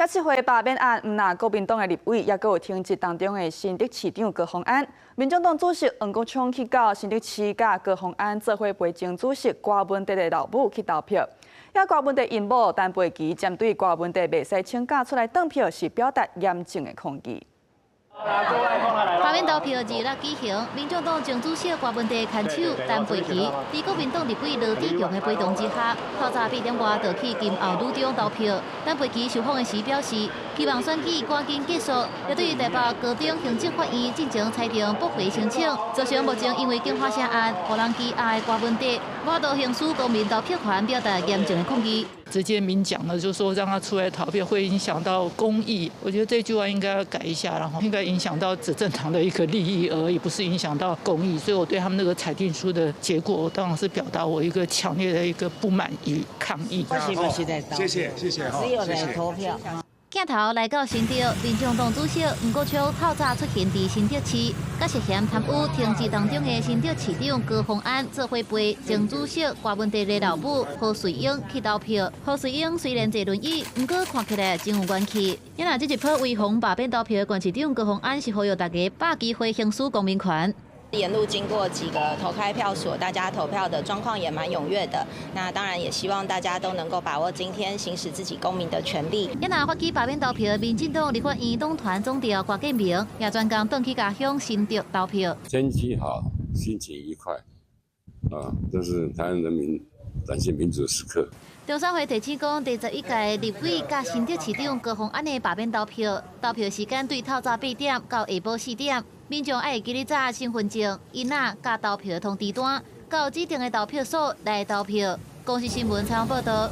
這次回罷免案，毋但國民黨的立委，也閣有停職當中的新竹市長高虹安。民眾黨主席黃國昌去到新竹市佮高虹安做伙陪前主席柯文哲的老母去投票。也柯文哲𪜶某陳佩琪針對柯文哲袂使請假出來當票，是表達嚴正的抗議。罷免投票二六舉行，民眾黨前主席柯文哲牽手陳佩琪，佇國民黨立委羅智強的陪同之下，透早8點外就去金澳女中投票。陳佩琪受訪的時表示，希望選舉趕緊結束，也對於台北高等行政法院進前裁定駁回申請，造成目前因為京華城案予人羈押的柯文哲，無法行使公民投票權，表達嚴正的抗議。直接明講了，就是說讓他出來投票會影響到公益，我覺得這句話應該要改一下，然後應該影響到執政黨的一個利益而已，不是影響到公益。所以我對他們那個裁定書的結果，我當然是表達我一個強烈的一個不滿與抗議。謝謝謝謝，只有來投票。鏡頭來到新竹，民眾黨主席黃國昌透早出現佇新竹市，佮涉嫌貪污停職當中的新竹市長高虹安做伙陪前主席柯文哲的老母何瑞英去投票。何瑞英雖然坐輪椅，毋過看起來真有元氣。也若這一波違反罷免投票的縣市長高虹安是呼籲大家把握機會行使公民權。沿路經過幾個投開票所，大家投票的狀況也蠻踴躍的。那當然也希望大家都能夠把握今天行使自己公民的權利。也若發起罷免投票，民進黨立法院黨團總召郭建明也專工轉去家鄉新竹投票。天氣好，心情愉快，啊，這是台灣人民展現民主時刻。中選會提醒講，第11屆立委佮新竹市長高虹安的罷免投票，投票時間對透早8點到下晡4點。民眾愛會記得紮身份證、印仔佮投票通知單，到指定的投票所來投票。公視新聞採訪報道。